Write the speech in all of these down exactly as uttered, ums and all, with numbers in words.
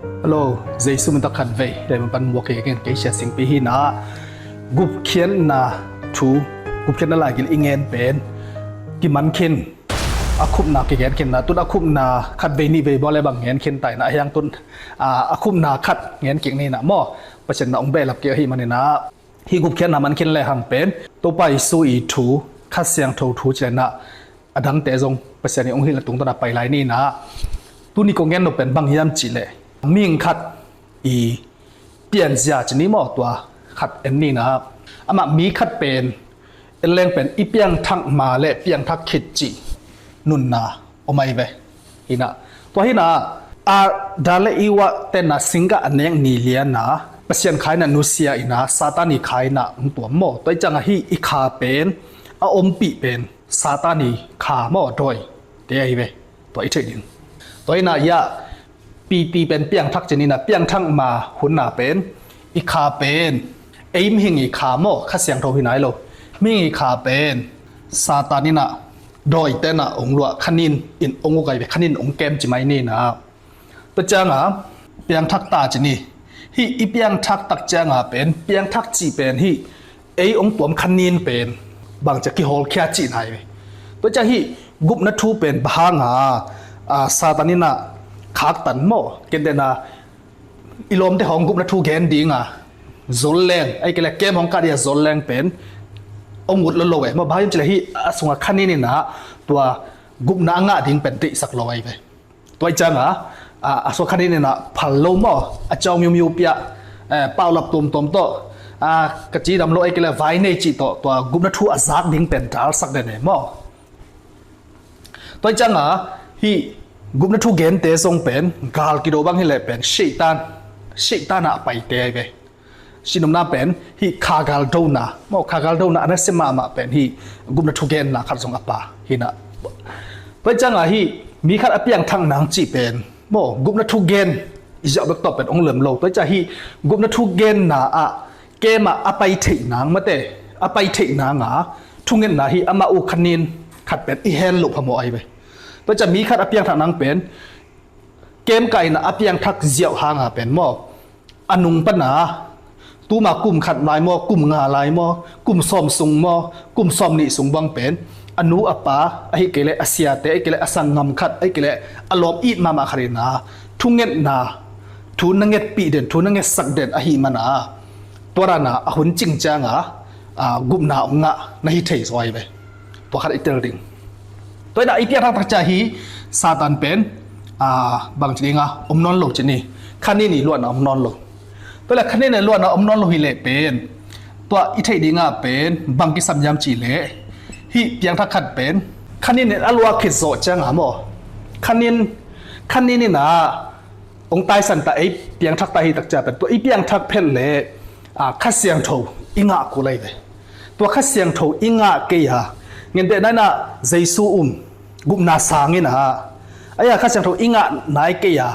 Hello, Jesu min tawh khat vei lei man pan muak kei gen kei Sia Singpi hi na. Gupkhiatna thu, gupkhiatna laigil i ngen pen kiman khin, a khupna kigen khin na, tun a khupna khat vei nih vei bawl le bang ngen khin tai na, a hiang tun a, a khupna khat ngen kik ni na maw. Pasian na ong behlap kik ahi mani na. Hih gupkhiatna man khin le hang pen Topa Jesu i thu, Kha Siangtho thu ci le na, a dangte zong Pasian i ong hilh na tungtawn a pai lai ni na. Tuni kong gen nop pen bang hiam cih leh, mihing khat i pianzia ci ni maw, tua khat en ni na. Amah mi khat pen en leng pen i piangthak ma le piangthak khit cih nunna om ahi ve. Hi na, tua hi na, Adam le Eva te na singgah a nek ni lian a Pasian kha in a nusia in a Satan i kha in a ong tuam maw. Tua i ciang a hih i kha pen a ompih pen Satan i kha maw, dawi te ahi ve. Tua i theih ding. Tua hi na, ya, pipi pen piangthak ci ni na, piangthak ma hun na pen i kha pen ei mihing i kha maw, Kha Siangtho hi nai lo. Mihing i kha pen Satan in a, dawi te na ong luah, khanin in ong uk ahi ve, khanin ong kem ci mai ni na. Tua ciang a piangthak ta ci ni. Hih i piangthak tak ciang a pen, piangthak cih pen hih ei ong tuam khanin pen bang ci a kihawlkhia cihna hi ve. Tua ciang hih gupna thu pen bang hang a, a, Satan in a khaktan maw, kente na i lawmte hong gupna thu gen ding a zol leng, ahih kei leh kem hong kah ding a zol leng pen ong ut lo lo e maw. Bang hang hiam cih leh hih a sung a khanin in a tua gupna a ngah ding pen deihsak lo ahi ve. Tua i ciang a, a, a sung a khanin in a phal lo maw, a ciau miumiu pia, eh, paulap tuamtuam tawh, a, ka cidam lo ahih kei leh vai nei cih tawh tua gupna thu a zak ding pen dalsak den e maw. Tua i ciang a hih gupna thu gente zong pen gal kido bang hi leh pen Satan, Satan a paite ahi ve. Sinopna pen hih kha gal dona maw, kha gal dona a nasia mahmah pen hih gupna thu genna khat zong a pa hi na. Tua i ciang a hih mi khat a piangthak nang cih pen maw, gupna thu gen i ziau bek tawh pen ong lem lo. Tua i ciang a hih gupna thu genna ah kem ah a pai theih nang mate, a pai theih nang a thungetna hih amah uh khanin khat pen i hen loh phamawh ahi ve. Tua i ciang a mi khat a piangthak nang pen kem kah in a piangthak ziau hang a pen maw, a nung pan a, tuma kum khat lai maw, kum nga lai maw, kum sawm sung maw, kum sawm nih sung bang pen a nu a pa, ahih kei leh a siate, ahih kei leh a sanggam khat, ahih kei leh a lawm it mahmah khat in a thungetna, thu na ngetpih den, thu na ngetsak den ahih man a, tua dan a a hun cing ciang a, a, gupna ong ngah na hi thei zaw ahi ve. Tua khat i tel ding. Tua hi na, i piangthak tak ciang hih Satan pen, a, bang ci ding a om nawn lo ci ni. Khanin i luahna om nawn lo. Tua leh khanin i luahna om nawn lo hi leh pen tua i theih ding a pen bang kisam hiam cih leh, hih piangthak khat pen khanin in a luah khit zawh ciang a maw, khanin, khanin in a ong taisan ta, ei piangthak ta hi tak ciang pen tua i piangthak phet leh, a, Kha Siangtho i ngah kul ahi ve. Tua Kha Siangtho i ngah kei a, ngente nai na Jesu um, gupna sang in a, ahi a Kha Siangtho i ngah nai kei a,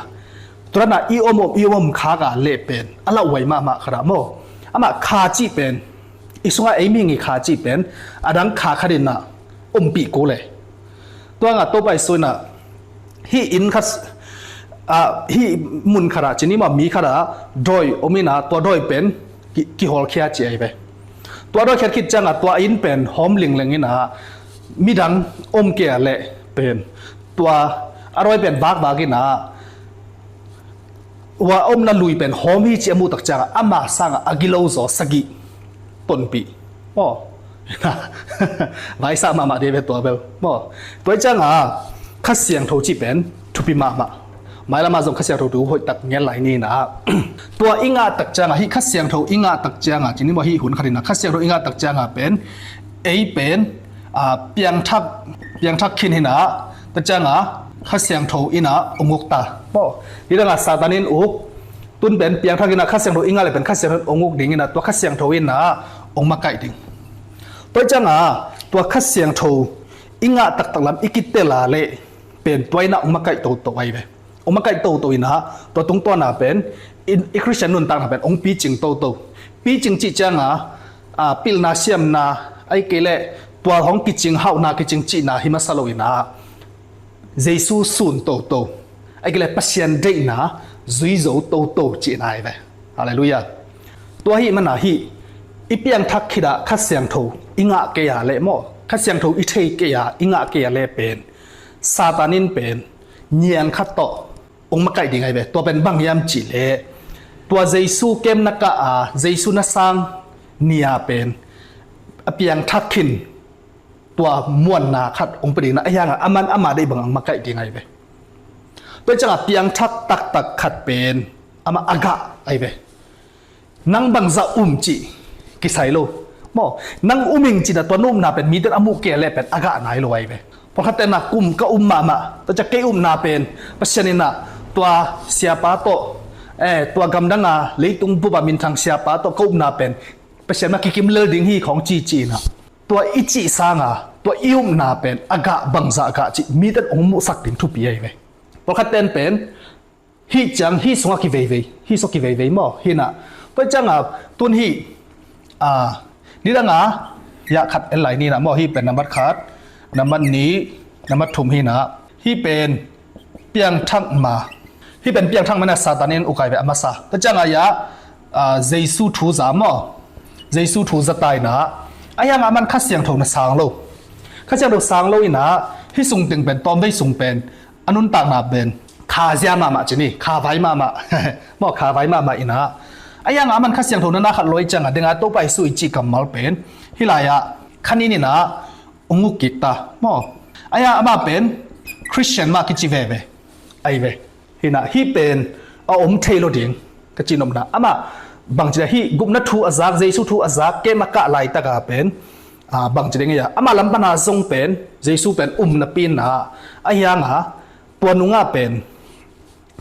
tua dan a i om om, i om om khak a leh pen a lauhuai mahmah khat a maw. Amah kha cih pen, i sung a ei mihing i kha cih pen a dang kha khat in a ompih kul e. Tua ngah Topa Jesu in a hih inn khat, a, hih mun khat ah ci ni maw, mi khat ah dawi om in a, tua dawi pen ki, kihawlkhia ci ahi ve. Tua dawi khiat khit ciang a tua inn pen hawm lingleng in a, midang om kei a leh pen tua a dawi pen vakvak in a, ua omna lui pen hawm hi ci a muh tak ciang a, ama sang a a gilo zaw sagih tonpih. Maw. Vaisa mahmah dih ve tua bel. Maw. Tua i ciang a Kha Siangtho cih pen thupi mahmah. Mailam ah zong Kha Siangtho thu hoih tak ngen lai ni na. Tua i ngah tak ciang a, hih Kha Siangtho i ngah tak ciang a, ci ni maw, hih hun khat in a Kha Siangtho i ngah tak ciang a pen, ei pen, a, piangthak, piangthak khin hi na, tak ciang a Kha Siangtho in a ong uk ta. Maw. Nidang a Satan in uk, tun pen piangthak in a Kha Siangtho i ngah leh pen Kha Siangtho in ong uk ding in a, tua Kha Siangtho in a ong makaih ding. Tua i ciang a tua Kha Siangtho i ngah taktak lam i kitel a leh pen tua in a ong makaih toto ahi ve. Ong makaih toto in a, tua tungtawn a pen i, i Khristian nuntakna pen ong picing toto. Picing cih ciang a, a, pilna siamna, ahih kei leh tua hong kicing, hauhna kicing cihna hi masa lo in a, Jesu sun toto, ahih kei leh Pasian deihna zui zo toto cihna hi ve. Halleluiah. Tua ahih manin hih i piangthak khit ah Kha Siangtho i ngah kei a leh maw, Kha Siangtho i thei kei a, i ngah kei a leh pen Satan in pen niang khat tawh hong makaih ding ahi ve. Tua pen bang hiam cih leh, tua Jesu camp na kah a, Jesu na sang ni-a pen a piangthak khin tua muanna khat hong pia ding a, ahi hangin aman ama deih bang hong makaih ding ahi ve. Tua ciangin piangthak taktak khat pen amah a gah ahi ve. Nang bangzah um cih kisai lo maw. Nang um ing cih na tua na upna pen mite in a muh kei a leh pen a gah nai lo ahi ve. Pawlkhatte in kum ka um mahmah, tua ciang kei upna pen Pasian in tua siapa tawh, eh, tua gamdang a leitung bup a minthang siapa tawh ka upna pen Pasian mah kikim lel ding hi khawng ci ci in, tua i cih sangin tua i upna pen a gah bangzah a gah cih mite in hong muhsak ding thupi ahi ve. Pawlkhatte in pen hih ciang hih sungah kiveivei, hih sungah kiveivei maw. Hi in, tua ciangin tun hih, ah, nidang a, ya khat en lai ni in maw, hih pen nambat khat, nambat nih, nambat thum hi in, hih pen piangthak ma. Hih pen piangthak ma in Satan in uk ahi ve a masa. Tua ciangin ya, ah, Jesu thu za maw. Jesu thu za ta in, ahi hangin aman Kha Siangtho na sang lo. Kha Siangtho sang lo in, hih sung teng pen, tawmvei sung pen a nuntakna pen kha zia mahmah ci ni, kha vai mahmah. Maw, kha vai mahmah in, ahi hangin aman Kha Siangtho na na khat lo ahih ciangin, deng a Topa Jesu i cih kammal pen hih lai-ah kha nin in hong uk kik ta maw. Ahi hangin amah pen Khristian mah kici veve ahi ve. Hi in, hih pen a om thei lo ding ka cihnopna. Amah bangci leh hih gupna thu a zak, Jesu thu a zak, camp a kah laitak a pen, ah, bangci ding hi a, amah lam pan a zong pen Jesu pen um napi in, ahi hangin tua nungah pen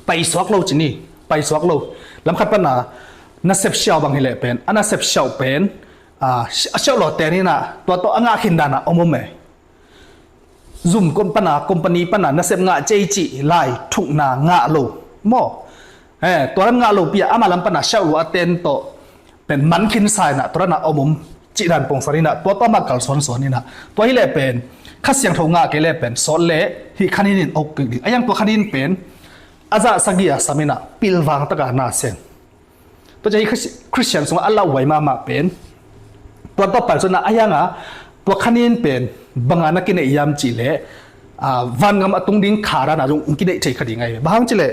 paisuak lo ci ni, paisuak lo. Lam khat pan a nasep siau bang hi leh pen, a nasep siau pen, ah, a siau lawhte in tua tawh a ngah khin dan a om om e. Zum kon pan a, company pan a nasep ngah cei cih lai thukna ngah lo maw. Eh, tua dan ngah lopi a, amah lam pan a siau lua a ten tawh pen man khin sa in, tua dan a om om cih dan pongsan in, tua tawh amah kalsuansuan in, tua hi leh pen Kha Siangtho ngah kei leh pen sawt leh hih kha nin in a uk kik ding. Ahi hangin tua kha nin pen a zah sagih a sam in, pilvang tak a na sem. Tua ciang hih Khris-, Khristian sungah a lauhuai mahmah pen tua tawh pai suan in, ahi hangin tua kha nin pen bang a na kinei hiam cih leh, ah, vangam a tung ding kha dan a zong hong kinei thei kha ding ahi ve. Bang hang cih leh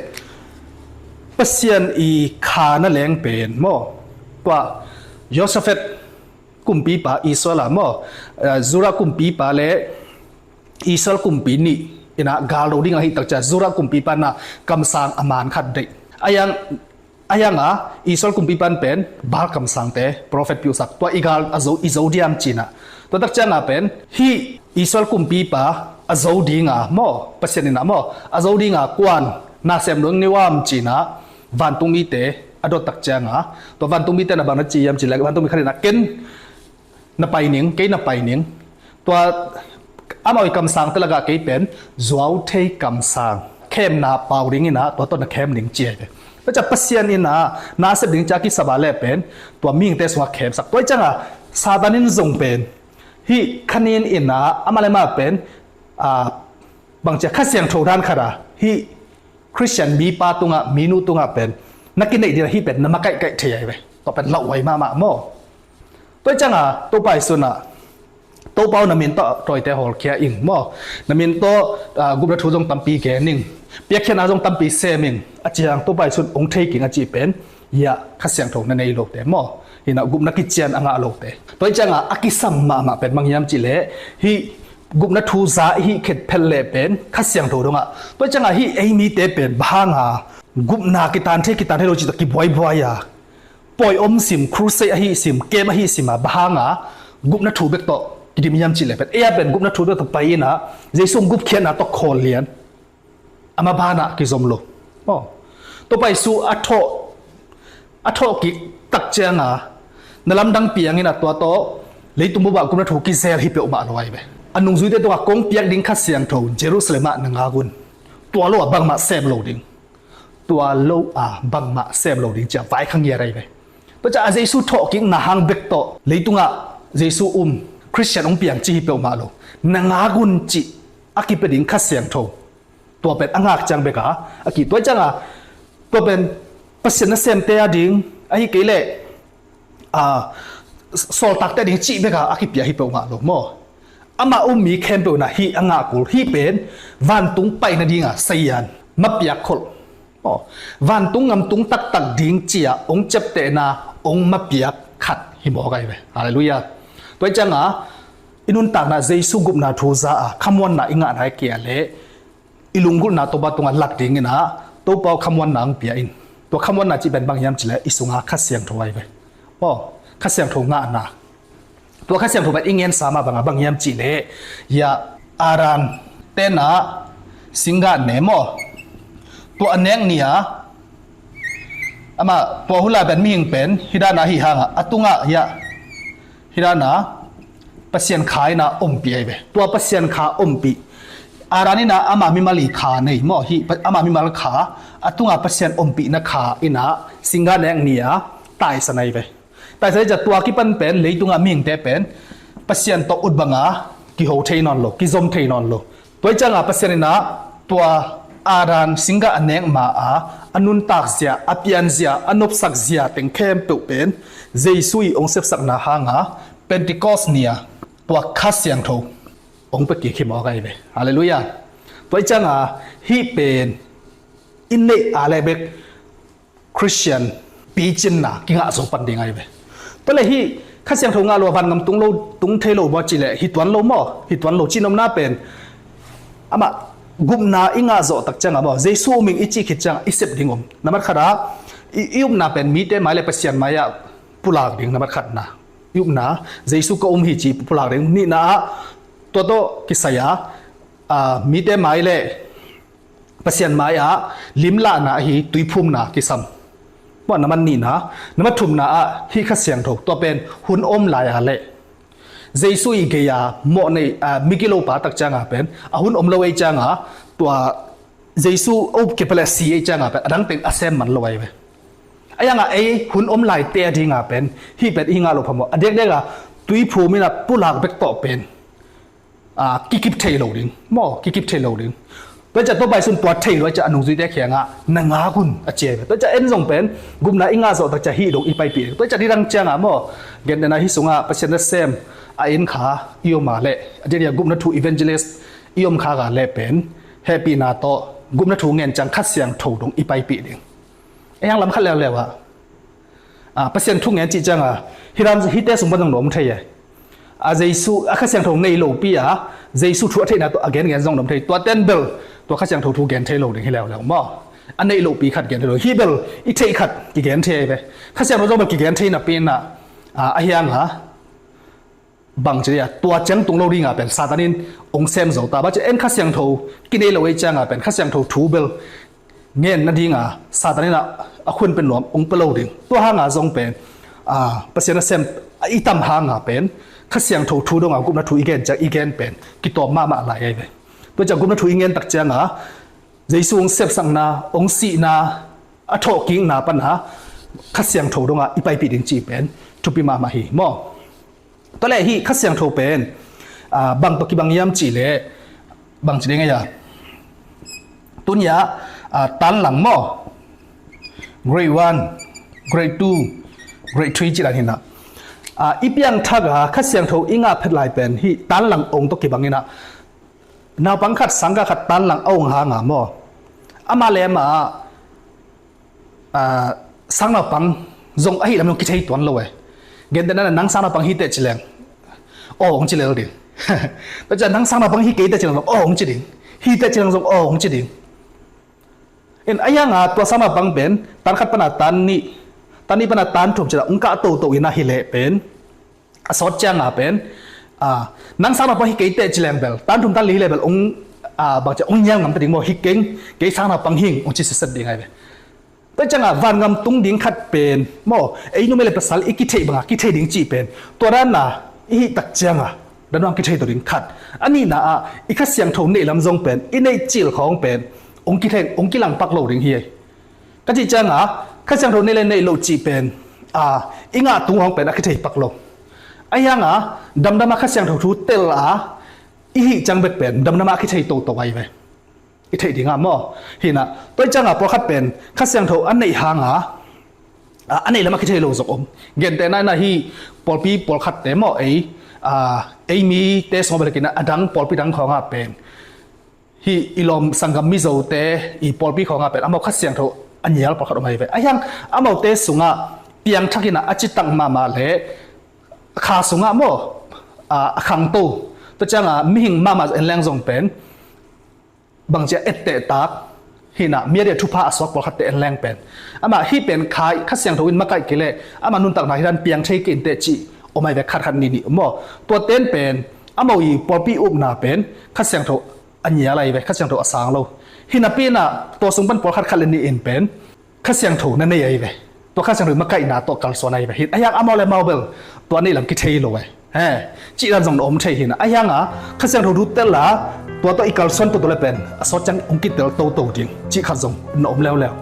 Pasian i kha na leng pen maw, tua Jehoshaphat kumpipa Israel a maw, ah, Judah kumpipa leh Israel kumpi nih in gal do ding ahih tak ciang Judah kumpipa in kamsang a man khat deih. Ahi hangin, ahi hangin Israel kumpipa in pen Baal kamsangte prophet piuhsak, tua i gal a zo, i zo diam ci in. Tua tak ciangin pen hih Israel kumpipa a zo ding a maw, Pasian in maw, a zo ding a kuan na sem dong ni uam ci in vantung mite a dot tak ciangin, tua vantung mite in bang na ci hiam cih leh, vantung mi khat in ken na pai ning, kei na pai ning. Tua amau i kamsangte lakah kei pen zuauthei kamsang khemna pau ding in, tua tawh na khem ning ci ahi ve. Tua ciang Pasian in na sep ding ci a kisap a leh pen tua mihingte sungah khemsak. Tua ciangin Satan in zong pen hih kha nin in amah leh amah pen, ah, bangci a Kha Siangtho dan khat a hih Khristian mipa tungah, minu tungah pen na kineih ding a hih pen na makaihkaih thei ahi ve. Tua pen lauhuai mahmah maw. Tua ciangin Topa Jesu in, Topa aw, na min tawh tawite hawlkhia ing maw. Na min tawh, ah, gupna thu zong tampi gen ing. Piakkhiatna zong tampi sem ing. A cih ciang Topa Jesu in hong thei kik a cih pen, ya, Kha Siangtho na nei lote maw. Hi in gupna kician a ngah lote. Tua ciangin a kisam mahmah pen bang hiam cih leh, hih gupna thu za i hih khet phet leh pen Kha Siangtho dong a. Tua ciangin hih ei mite pen bang hangin gupna kitan thei, kitan thei lo cih tawh kibuaibuai a, pawi om sim, crusade ahi sim, camp ahi sim a, bang hangin gupna thu bek tawh kidim hiam cih leh pen, ei a pen gupna thu bek tawh pai in, Jesu gupkhiatna tawh khawl lian. A maban ah kizom lo. Aw. Topa Jesu a thawh, a thawh kik tak ciangin na lamdang piang in, tua tawh leitung bup ah gupna thu kizel hi peuhmah lo ahi ve. A nungzuite tungah kong piak ding Kha Siangtho Jerusalem ah na ngak un. Tua lo ah bangmah sem lo ding. Tua lo ah bangmah sem lo ding ci a vaikhak ngiat ahi ve. Tua ciang a Jesu thawhkikna hang bek tawh leitungah Jesu um, Khristian hong piang ci hi peuhmah lo. Na ngak un cih a kipia ding Kha Siangtho, tua pen a ngak ciang bek a, a ki, tua ciangin Tua pen Pasian nasemte a ding, ahi kei leh, a, sawltakte a ding cih bek a a kipia hi peuhmah lo maw. Amah um mi khempeuh in ah hih a ngah kul, hih pen vantung pai nading a sazian mapiak kholh maw, vantung ngamtung taktak ding ci-a hong ciaptehna hong mapiak khat hi mawk ahi ve. Halleluiah. Tua hi ciangah i nuntakna Jesu gupna thu za a khamuanna i ngahna hi kei leh i lunggulhna Topa tungah lak dingin ah Topa aw khamuanna hong pia in. Tua khamuanna cih pen bang hiam cih leh i sungah Kha Siangtho ahi ve. Aw, Kha Siangtho ngahna. Tua Kha Siangtho pen i ngensa mah bangah bang hiam cih leh, hiah Adam tenah singgah ne maw, tua a nek ni-a amah tua hula pen mihing pen hih danah ahi hangah a tungah hiah hih danah Pasian Kha in ah ompih ahi ve. Tua Pasian Kha ompih, Adam in ah ama mimal i kha nei maw, hih ama mimal kha a tungah Pasian ompihna kha in ah singgah nek ni-a taisan ahi ve. Taisan hi ciah tua kipan pen leitungah mihingte pen Pasian tawh ut banga kiho thei nawn lo, kizom thei nawn lo. Tua hi ciangah Pasian in ah tua Adam singgah a nek ma-a a nuntak zia, a pian zia, a nopsak zia teng khempeuh pen Jesu i hong sepsakna hanga Pentecost ni-a tua Kha Siangtho hong pia kik hi mawk ahi ve. Halleluiah. Tua hi ciangah hih pen i neih a leh bek Khristian picinna kingah zo pan ding ahi ve. Tua leh hih Kha Siangtho ngah lo a vangam tung lo, tung thei lo maw cih leh hi tuan lo maw, hi tuan lo. Cihnopna pen amah gupna i ngah zawh tak ciangah maw, Jesu um ing i cih khit ciangah i sep ding om. Nambat khatah i, i upna pen mite mai le Pasian mai-ah pulak ding, nambat khatna. I upna Jesu ka um hi ci pulak ding. Nihna ah tua tawh kisai-a, a, mite mai le Pasian mai-ah limlahna ahi tuiphumna kisam. Tua nambat nihna, nambat thumna ah hih Kha Siangtho, tua pen hun om lai-a leh Jesu i gei-a mawh nei, a, migilopa tak ciangah pen a hun om lo ei ciangah tua Jesu a up kipia leh si ei ciangah pen a dang teng a sem man lo ahi ve. A yangah ei hun om laite a dingah pen hih pen i ngah loh phamawh. A diakdiakah tuiphum in ah pulak bek tawh pen a, kikip thei lo ding maw, kikip thei lo ding. Tua ciah Topa Jesu in tua thei lo ciah a nungzuite kiangah na ngak un a ci ahi ve. Tua ciah en zong pen gupna i ngah zawh tak ciah hih dong i paipih. Tua ciah nidang ciangah maw, gentehna hih sungah Pasian nasem a en kha i om a leh, a diakdiak gupna thu evangelist i om kha a leh pen hehpihna tawh gupna thu ngen ciang Kha Siangtho dong i paipih ding. Ei hang lam khat leuleu ah, a, Pasian thu ngen cih ciangah hih dan hihte sung pan zong nuam thei e. A, Jesu a Kha Siangtho nei lopi a, Jesu thu a theihna tawh a gengen zong nuam thei. Tua ten bel tua Kha Siangtho thu gen thei lo ding hi leuleu maw. A neih lopi khat gen thei lo. Hih bel i theih khat kigen thei ve. Kha Siangtho zong bel kigen thei napi in ah, a, a hiang a bang ci dia, tua ciang tung lo dingah pen Satan in hong sem zo ta. Bang ci en Kha Siangtho kinei lo ei ciangah pen Kha Siangtho thu bel ngen nadingah Satan in ah a hun pen nuam hong pia lo ding. Tua hangah zong pen, a, Pasian nasem a i tam hangah pen Kha Siangtho thu dongah gupna thu i gen ciang i gen pen kitawm mahmah lai ahi ve. Tua ciang gupna thu i ngen tak ciangah Jesu hong sepsakna, hong sihna, a thawhkikna pana Kha Siangtho dongah i paipih ding cih pen thupi mahmah hi maw. Tua leh hih Kha Siangtho pen, a, bang tawh kibang hiam cih leh, bang ci ding ei a, tuni-ah, a, tanlang maw, grade one, grade two, grade three ci dan hi in ah, a, i piangthak a Kha Siangtho i ngah phet lai pen hih tanlang ong tawh kibang in ah, naupang khat sangkah khat tanlang a ong hangah maw, amah le amah, a, sangnaupang zong ahi lam zong kithei tuan lo e. Gentehna nang sangnaupang hi teh ci leng, aw hong ci lel ding. Tua ciah nang sangnaupang hi kei teh ci leng zong aw hong ci ding. Hi teh ci leng zong aw hong ci ding. In a hiangah tua sangnaupang pen tan khat pana tan nih, tan nih pana tan thum ci-a hong kah toto in ah hi leh pen a sawt ciangah pen, a, nang sangnaupang hi kei teh ci leng bel, tan thum tan li hi leh bel hong, a, bang ci-a hong nial ngam ta ding maw, hi keng, kei sangnaupang hing hong ci setset ding ahi ve. Tua ciangah vangam tung ding khat pen maw, ei numei le pasal i kitheih bangah kitheih ding cih pen tua danah i hih tak ciangah dan bang kithei to ding khat. A nihna ah i Kha Siangtho neih lam zong pen i neih cil khawng pen hong kithei, hong kilang pak lo ding hi. Ka cih ciangah Kha Siangtho neih le neih loh cih pen, a, i ngah tung hawng pen a kithei pak lo. A hiangah damdam a Kha Siangtho thu tel a i hih ciang bek pen damdam a kithei toto ahi ve. i theih ding a maw. Hi na, tua ciangah pawlkhat pen Kha Siangtho a neih hanga, a, a neih lam a kithei lo zong om. Gentehna in ah hih pawlpi pawlkhatte maw, ei, a, ei mite sungah bel kina a dang pawlpi dang khawngah pen hih i lawm sanggam Mizote i pawlpi khawngah pen amau Kha Siangtho a nial pawlkhat om ahi ve. Ahi hang amaute sungah piangthak in ah a citak mahmah le kha sungah maw, a, a khangto, tua ciangah mihing mahmah en leng zong pen bangci a ettehtak, hi na, mi a diah thupha a suak pawlkhatte en leng pen, amah hih pen khai Kha Siangtho in makaih kei leh amah nuntakna hi dan piang thei kei inteh cih om ahi ve, khat khat nih nih maw. Tuate in pen amau i pawlpi upna pen Kha Siangtho a nial ahi ve, Kha Siangtho a sang lo. Hi napi in ah tua sung pan pawlkhat khat le nih in pen Kha Siangtho na nei ahi ve. Tua Kha Siangtho makaihna tawh kalsuan ahi ve. Hi, ahi hang amau le amau bel tua neih lam kithei lo e. He, cih dan zong na om thei hi na. Ahi hanga Kha Siangtho dutel a tua tawh i kalsuan tuatu le pen a sawt ciang hong kitel toto ding cih khat zong na om leuleu.